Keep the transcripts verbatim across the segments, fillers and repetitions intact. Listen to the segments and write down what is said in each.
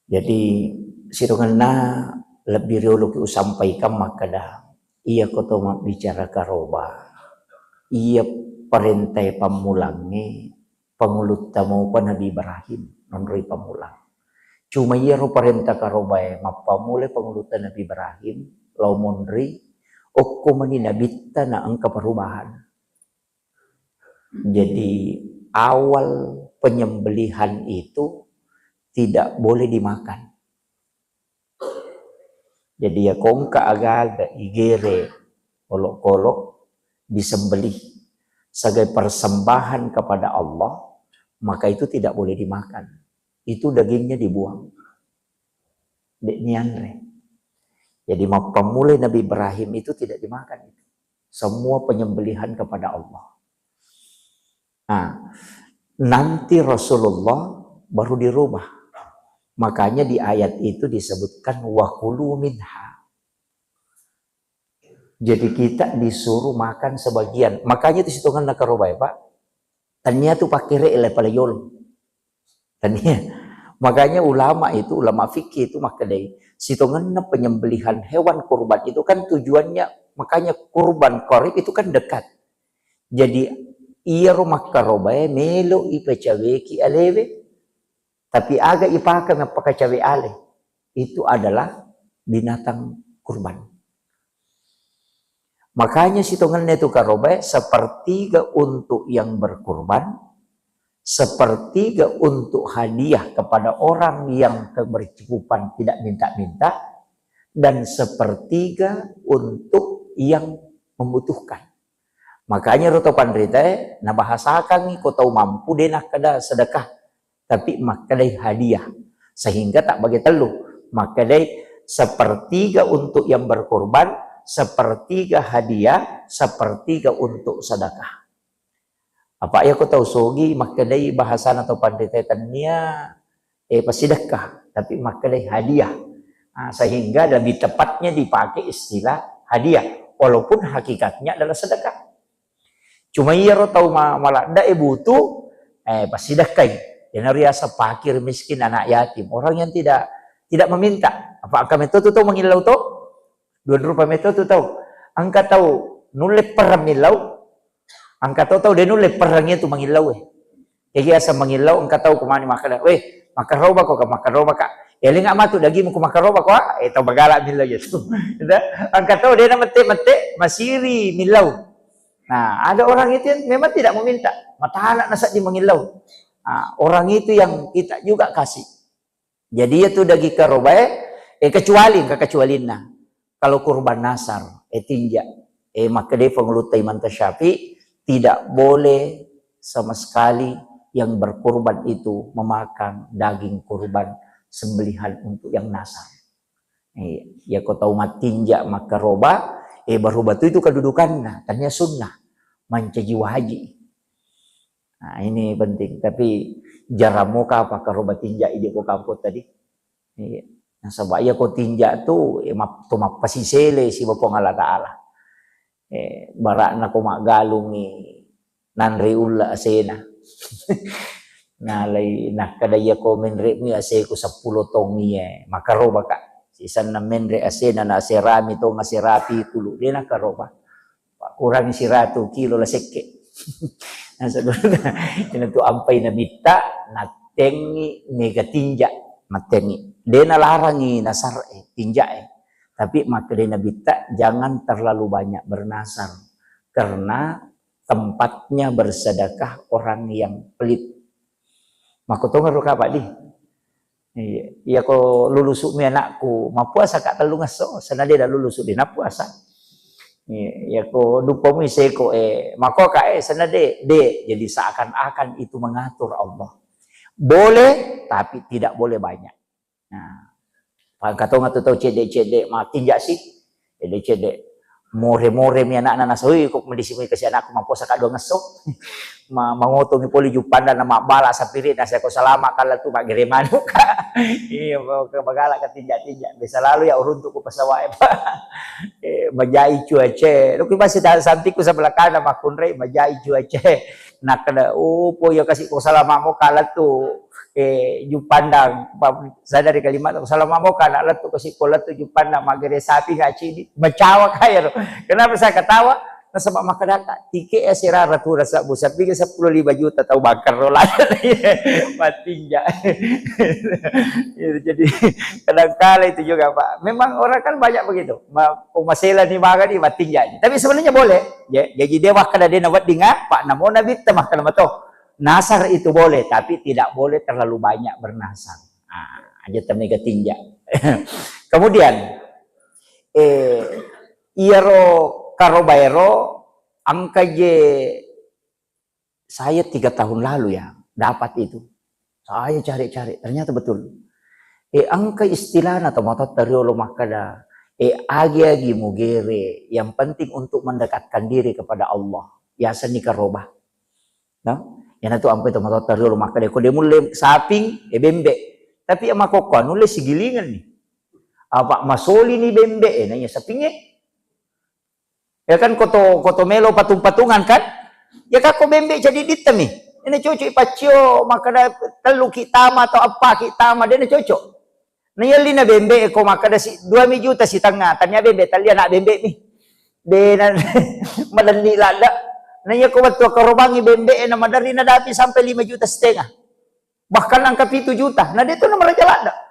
Jadi, sitongenna lebbi rioloki usampaikan makkeda, iya ko to mabbicara karoba, iya parentae pammulangnge, pangulutta mopa Nabi Ibrahim, monroi pammulang. Cuma iyaro parenta karobae, mappammulai pangulutta Nabi Ibrahim, lao monri, okko mani nabitta na engka perubahan. Jadi, awal penyembelihan itu tidak boleh dimakan. Jadi, ya kongka aga-aga igere olok-olok disembelih sebagai persembahan kepada Allah, maka itu tidak boleh dimakan. Itu dagingnya dibuang. Dek nianre. Jadi, mappammulai Nabi Ibrahim itu tidak dimakan itu. Semua penyembelihan kepada Allah. Nah, nanti Rasulullah baru dirubah. Makanya di ayat itu disebutkan, "Wa kulu minha." Jadi, kita disuruh makan sebagian. Makanya itu sitongenna karobae, Pak. Tania tu pakkere le pale yolo. Tania. Makanya ulama itu, ulama fikih itu makkedai, sitongenna penyembelihan hewan kurban itu kan tujuannya, makanya kurban qarib itu kan dekat. Jadi, iyaro makkarobae melo ipacaweki alewe, tapi aga ipake mappakacawe ale, itu adalah binatang kurban. Makanya sitongenna itu karobae, sepertiga untuk yang berkurban, sepertiga untuk hadiah kepada orang yang kebercukupan tidak minta-minta, dan sepertiga untuk yang membutuhkan. Makanya ro tau panritae, nabahasakangngi ko tau mampu de nakkeda sedekah, tapi makkedai hadiah. Sehingga tak bagi tellu, makkedai sepertiga untuk yang berkurban, sepertiga hadiah, sepertiga untuk sedekah. Apa iya ko tau sogi makkedai bahasana tau panritae tania, eh, pasidekka, tapi makkedai hadiah. Ah, sehingga lebih tepatnya dipakai istilah hadiah, walaupun hakikatnya adalah sedekah. Cuma iyaro tau ma-, maladda e butuh, eh, pasidekkai. Iyanaro riaseng fakir miskin, anak yatim, orang yang tidak, tidak meminta. Apa engka metto tu tau mangillau to? Dua rupa metto tu tau. Engka tau nulle perrang millau, engka to tau de nulle perrang itu mangillau e. Jadi asal mangillau, engka tau kumani makkeda, "Weh, makkaroba ko ka, makkaroba ka." "Eh, lenga matu dagingmu ku makkaroba ko, ah." Eh, tau bagala millau itu. Gitu. Engka tau de na mette-mette, masiri millau. Nah, ada orang itu yang memang tidak meminta, matana nasedding mangillau. Nah, orang itu yang kita juga kasih. Jadi, itu daging karobae, eh, kecuali, engka kecualinna. Kalau kurban nasar, eh, tinja, eh, makkedai pangulutta Imam Syafi'i, tidak boleh sama sekali yang berkurban itu memakan daging kurban sembelihan untuk yang nasar. Eh, iya ko tau mattinja makkaroba, eh, baru batu itu kedudukanna, tania sunnah, mancaji wajib. Nah, ini penting. Tapi jarang moka pakkaroba tinja idi ko kampung tadi. Iya. Nasaba iya ko tinja tu, eh, map-, to mappasisele siba Puang Allah Ta'ala. Eh, bara'na ko maggalungi nanre ulle asena. Nalai nakkeda iya ko menre'mu aseku seppulo tong iya, makkaroba ka. Sisenna menre asena na aserami tong aserapi tulu, de nakkaroba. Pakkurangi siratu kilo la sekke. Nasaba ina tu ampai nabitta, nattengi mega tinja, nattengi. De nalarangi nasar e, tinja e. Tapi makkeda nabitta, jangan terlalu banyak bernasar. Karena tempatnya bersedekah orang yang pelit. Makkotongeng ro kapang di. Iya, iya ko lulusu mi anakku, mappuasa ka tellungesso, senna de da lulusu de nappuasa. Iya, iya ko duppa mi seko, eh, mako ka, eh, senna de, de. Jadi seakan-akan itu mengatur Allah. Boleh, tapi tidak boleh banyak. Nah, pangkatongeng tu tau cedde-cedde, matinja si, cedde-cedde. More-more mi anakna nasa, "Oi, ko medisi mi kasi anakku, mappuasa ka dua ngesso." Ma-, mangotongi pole juppanna na mabbala sapiri na seko salama kala tu maggere manu ka. Iya, bagala ka tinja-tinja. Biasa lalu ya uruntu ku pesawat e, Pak. Eh, majai cuaca. Lu ki masih da-, santiku sebelah kanan makkunrai majai cuaca. Nakkeda, "Oh, po ya kasi ko salama mo kala tu." eh, Juppandang, pa-, sadari kalimat, "Salama moka, nak lettu ko sippo lettu Juppandang, maggere sapi ngaci di, mencawa kaya ro." Kenapa saya ketawa? Nasaba makkedaka, "Tike ya sirara tu rasa bu sapi ke sepuluh lima juta tau bakar ro lada." Matinja. Gitu, jadi kadangkala itu juga, Pak. Memang orang kan banyak begitu. Ma-, masela ni maga ni matinja. Tapi sebenarnya boleh. Ya, jadi dia makkeda dia nawedding, ah, Pak, namo Nabi teh makkeda mato. Nasar itu boleh, tapi tidak boleh terlalu banyak bernasar. Ah, aja temega tinja. Kemudian, eh, iyaro karobaero engka je saya tiga tahun lalu ya dapat itu. Saya cari-cari, ternyata betul. Eh, engka istilahna tomatoatta riolo makkeda, eh, agi-agi mugere, yang penting untuk mendekatkan diri kepada Allah. Yasenni karoba. No? Iyanatu ampai tomatoatta riolo makkeda, ko de mulle saping, eh, bembe. Tapi ya makkokkoe nulle sigilingan ni. Apa masoli ni bembe, eh, naiya sapinge. Ya kan, koto, koto melo patung-patungan kan? Ya kan, ko bembe jadi dittemi. Ini cocok ipaccio, makkeda tellu ki tama atau apa ki tama, de na cocok. Na yelli na bembe, ko makkeda si, dua mi juta sitengnga, tania bembe, talia na bembe mi. De na madenni ladda. Na iya ko wettu karobangi bembe, na maderri na dapi sampai lima juta setengah. Bahkan angka pitu juta. Na de tu na maraja ladda.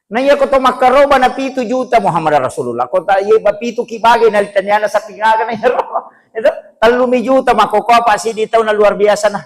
Na iya ko to makkaroba na pitu juta Muhammad Rasulullah. Ko ta iya ba pitu ki bage na litaniana sapi gaga na iyaro. Itu tellu mi juta makkokkoe apa sidi tau na luar biasa na.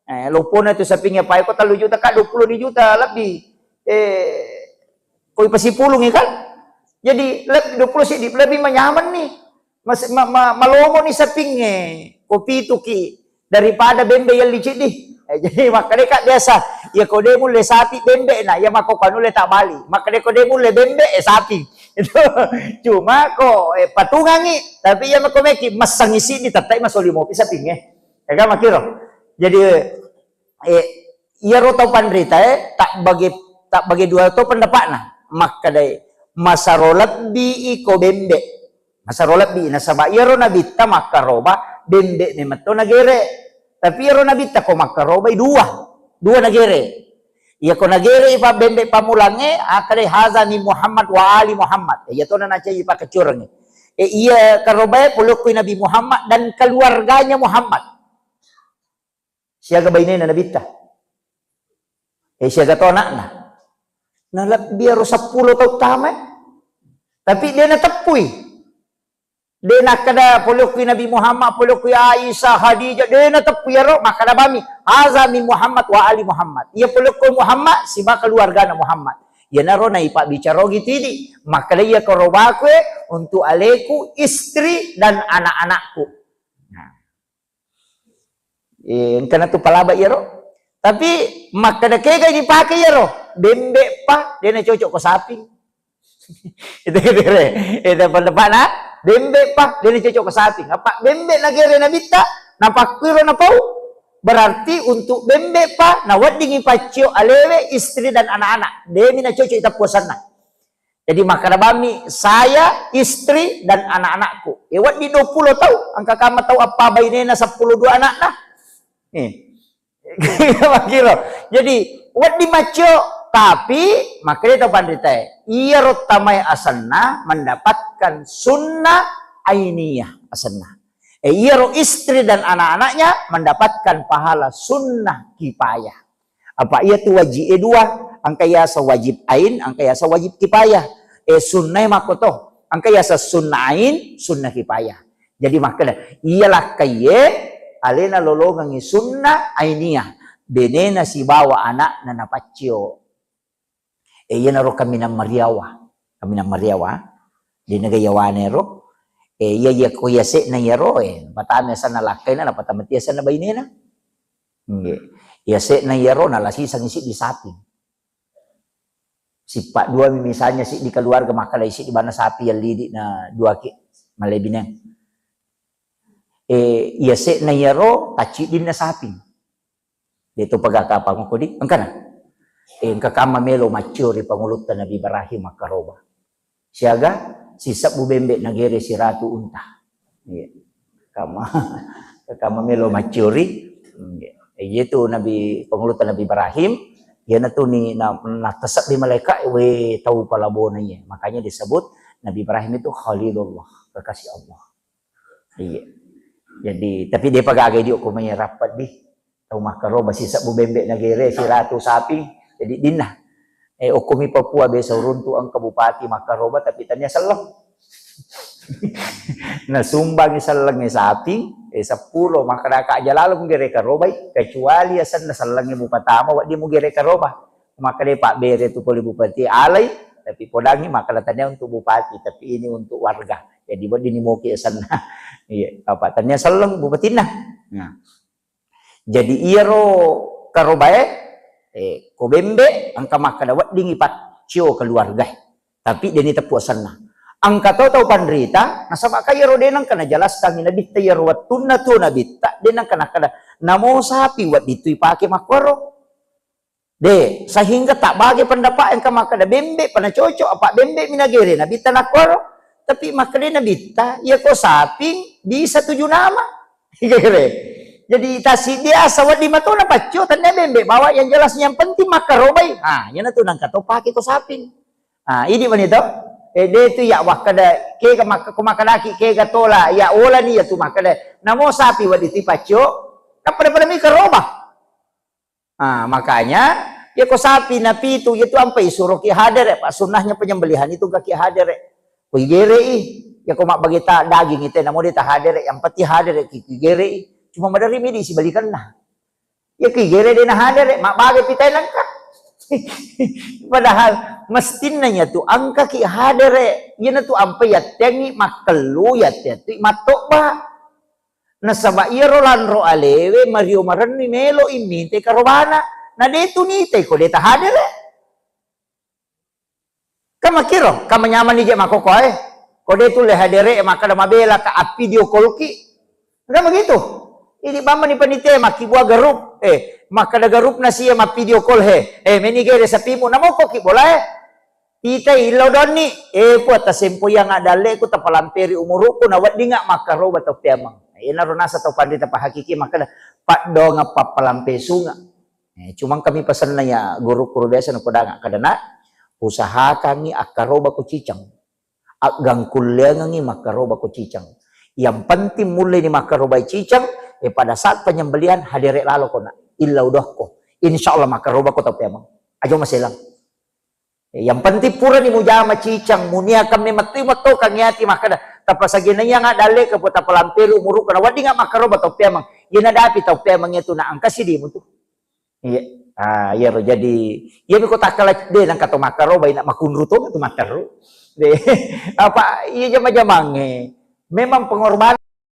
Eh, lopona tu sapinge pai ko tellu juta ka dua puluh juta lebih. Eh, koi pasipulung kan? Jadi lebih dua puluh sidi lebih menyaman nih. Mas-, ma-, ma-, malomo ni sapinge, ko pitu ki daripada bembe yang licin di. Eh, jadi makkeda ka biasa, ya ko de mulle sapi bembe na, ya makkokkoe nulle tabali. Makkeda ko de mulle bembe, eh, sapi. Itu cuma ko, eh, patungangi, tapi ya makko meki massangi sidi tettai masoli mopi sapinge. Ya kan makkiro. Jadi, eh, iyaro tau panrita, eh, tak bagi, tak bagi dua tau pendapatna. Makkedai masaro lebbi iko bembe. Masaro lebbi, nasaba iyaro nabitta makkaroba bembe memetto nagere. Tapi iyaro nabitta ko makkarobai dua, dua nagere. Iya ko nagere pa bembe pamulange, akkadai haza min Muhammad wa ali Muhammad. Iya tona nacai pakecureng. E, iya karobae polokkoi Nabi Muhammad dan keluarganya Muhammad. Siaga bainena nabitta. E, siaga to anakna. Na lebbi aro seppulo tau tama. Tapi de nateppui. De nakkeda polokkoi Nabi Muhammad, polokkoi Aisyah, Khadijah, de nateppui aro, makkeda bami, haza min Muhammad wa ali Muhammad. Iya polokkoi Muhammad, siba keluargana Muhammad. Iyanaro naipabbicara gitu idi. Makkeda iya karobaku e untuk aleku, istri dan anak-anakku. Nah. Eh, engkana tu palaba iyaro. Tapi makkeda kega dipake iyaro? Bembe pa, de nacocok ko sapi. Itu, itu, itu pendapatna, bembe pa, de nacocok ko sapi. Apa bembe nagere nabitta, napakkuiro napau. Berarti untuk bembe pa, naweddingi paccio alewe, istri dan anak-anak. Demi nacocok itappuasanna. Jadi makkeda bami, saya, istri, dan anak-anakku. E, wedding dua puluh tau, engka kamma tau appa bainena seppulo dua anakna. Eh. Makkiro. Jadi, wedding maccio, tapi makkeda tau panritae, iyaro tamae asenna mendapatkan sunnah ainiyah asenna. E, iyaro istri dan anak-anaknya mendapatkan pahala sunnah kifayah. Apa iya tu wajib e dua, engka yaseng wajib ain, engka yaseng wajib kifayah. E, sunnae makkoto, engka yaseng sunnah ain, sunnah kifayah. Jadi makkeda, iya lakkaiye alena lolongengngi sunnah ainiyah, benena sibawa anakna napaccio. E, iyanaro kaminang mariawa. Kaminang mariawa. Di naga yawane ro. E, iya, iya ko yase'na iyaro, e, patama asenna lakkaina, napatama ti asenna bainena. Nggih. Yase'na iyaro, nalasisangi siddi sapi. Sippa dua mi misalnya siddi keluarga makkalai siddi bana sapi yang lidi na dua ki malebineng. E, yase'na iyaro, tacciddinna sapi. De to pegaka apa ngoko di? Engkana. E, engka kamma melo maccio ri pangulutta Nabi Ibrahim makkaroba. Siaga sisebbu bembe nagere siratu unta. Iya. Kamma, kamma melo maccio ri. Iya. E, itu Nabi, pangulutta Nabi Ibrahim, Iyanatu ni na-, natesebbi malaika, we tau palabona iye. Makanya disebut Nabi Ibrahim itu Khalilullah, kekasih Allah. Iya. Jadi, tapi depa gaga idi okko mai rapat di. Tau makkaroba sisebbu bembe nagere, siratu sapi. Jadi dinna. Eh, okkomi Papua biasa uruntu engka bupati makkaroba tapi tania selleng. Nasumbangi sellengnge sapi, eh, seppulo, makkadaka aja lalo mugere karobai, kecuali asenna sellengnge mupatama, wedding mugere karoba. Makkeda pabbere tu pole bupati alai, tapi podangi makkeda tania untuk bupati, tapi ini untuk warga. Jadi wedding ni moki asenna. Iya, apa tania selleng bupatinna. Nah. Jadi iyaro karobae, eh, ko bembe, engka makkeda weddingi paccio keluargae. Tapi deni teppu asenna. Engka to tau panrita, nasaba ka iyaro de nengka najelaskangi nabitta iyaro wettunna tu nabitta, de nengka nakkeda, namo sapi wedding tu ipake makkoro. De, sehingga tak bage pendapat engka makkeda bembe pa nacocok, apa bembe mi nagere nabitta nakkoro. Tapi makkeda nabitta, iya ko saping bisa tuju nama. Jadi tasi biasa wedding matona paccio, tania bembe bawa yang jelas yang penting makkarobai. Ah, yana tu nangka to pake ko saping. Ah, idi mani to. Eh, de tu ya wakkeda kega mak-, ko makkedaki kega tola, ya ola ni ya tu makkeda. Namo sapi wedding tu paccio, kan pada-pada mi karoba. Ah, makanya, ya ko sapi napitu, ya tu ampai suruh ki hadere, Pak. Sunnahnya penyembelihan itu gak ki hadere. Ko igere i, ya ko mabbageta daging ite, namo de ta hadere, yang penting hadere ki, ki gere i. Cuma madari midi sibalikanna. Ya ki gere de na hadere, mabbage pitai nangka. Padahal mestinna ya tu angka ki hadere, ya na tu ampai yattengi makkellu, yatte tu mattoba. Nasaba iyaro lanro alewe mario marenni melo i mite karobana. Na de tu nite ko de ta hadere. Kan makkiro, kan manyamani je makkokkoe. Ko de tu le hadere makkeda mabela ka a video call ki. Kan begitu. Ini bambani panitia makkibua garup. Eh, makkeda garup na sia ma video call he. Eh, meni gere sapimu namoko ki bolae. Titai illau donni, eh, puatta sempoiang adalleku tapalamperi umuruku na weddinga makkaroba tau peameng. Enaro nasa tau panrita pahakiki makkeda paddonga pappalampe sunga. Eh, cuma kami pasenna ya guru-guru biasa nakodanga kadana usahakangi akkaroba ko cicang. Aggangkulleangengi makkaroba ko cicang. Yang penting mulle ni makkarobai cicang, eh, pada saat penyembelihan hadere lalo kona. Illau dokko. Insya Allah makkaroba ko tau peameng. Ajo maselang. Eh, yang penting purani mujama cicang, munia kami metu metto kang yati makkeda, tapasagena iya nga dalle ke puta palampelu umuru kana wedding nga makkaroba tau peameng. Iya nadapi tau peameng itu na angka sidimu tu. Iya. Ah, iya ro jadi iya mi ko takkala de nang kato makkaroba ina makunru to tu matteru. De. Apa iya jama-jamange. Memang pengorbanan